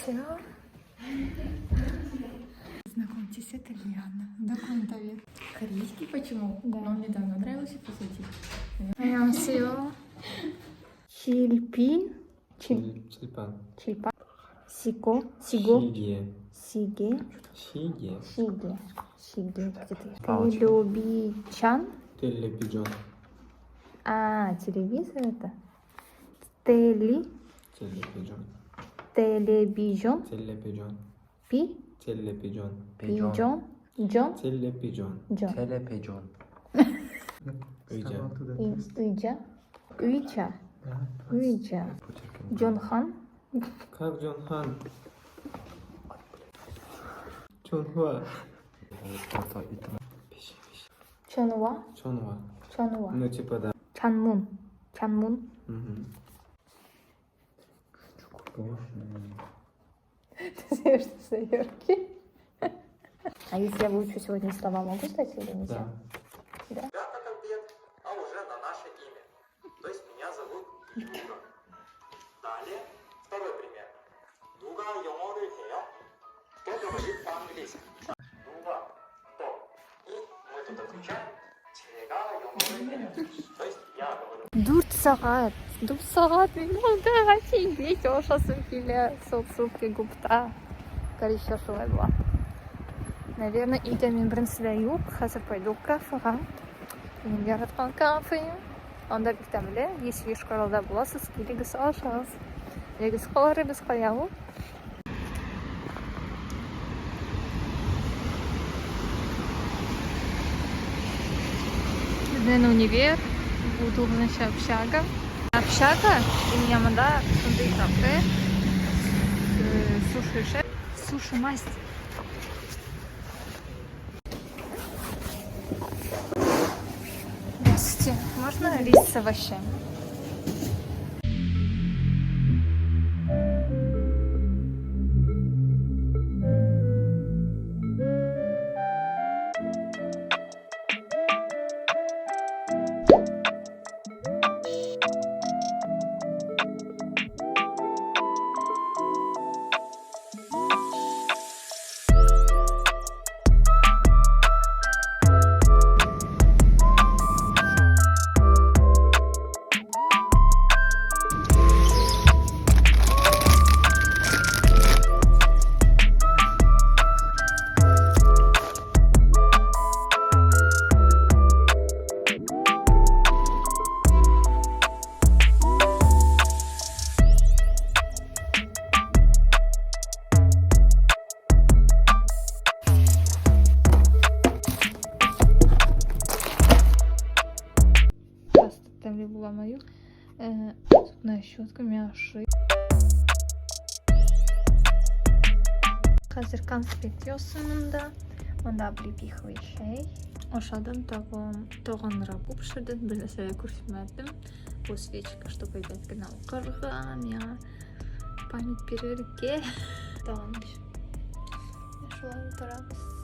안녕하세요. Знакомьтесь, это Лиана, документовед. Корейский почему? Да. Но он мне давно нравился, по сути. 안녕하세요. Чильпи, чиль, 칠판. чильпа, сико, сиго, 시계. сиге, 시계. сиге, сиге, где-то. Палочка. Телебичан. 텔레비전. А, телевизор это? Тели, 텔레비전. телебижон, 텔레비전. пи, 텔레비전. пиджон, джон, 텔레비전. джон. Телепиджон. 의자. Ыджа, Уича, Уича, Джон Хан, 각전한. 전화. Чонуа, 전화. Чонуа, Ну типа да. Чанмун, Чанмун. Мгм. Ты смеешься с Йорки? А если я выучу сегодня слова, могу сдать или нельзя? Да. Да? Как обед, а уже на наше имя. То есть меня зовут Юра. Далее, второй пример. 누가 영어를 해요? Кто говорит по-английски? 누가, кто. И мы тут отвечаем 제가 영어를 해요. То есть я говорю. Дүрт сәгать, дүрт сәгать мин монда офигеть, ашасым килә, сок гупта. Короче, шулай була. Наверное, өйдә мин беренчедә юк, хәзер пойду кафега. Минем яраткан кафе. Анда бик тәмле, если Йошкар-Олада буласыз, килегез ашагыз. Килегез карыйбыз кая ул. Безнең универ, бу тугызынчы общага. Общага, и менә монда шундый кафе. Суши шеф, суши мастер. Здравствуйте. Можно рис с овощами? Просто тәмле буламы юк. Зубная щетка миңа ошый. Хәзер конспект ясыйм монда. Монда облепиховый чәй. Ашадым, тагын тагын рагу пешердем, бер нәрсә дә күрсәтмәдем. Бу свечка, чтобы әйбәт кенә укырга, миңа память бирергә. Тагын шулай утырабыз.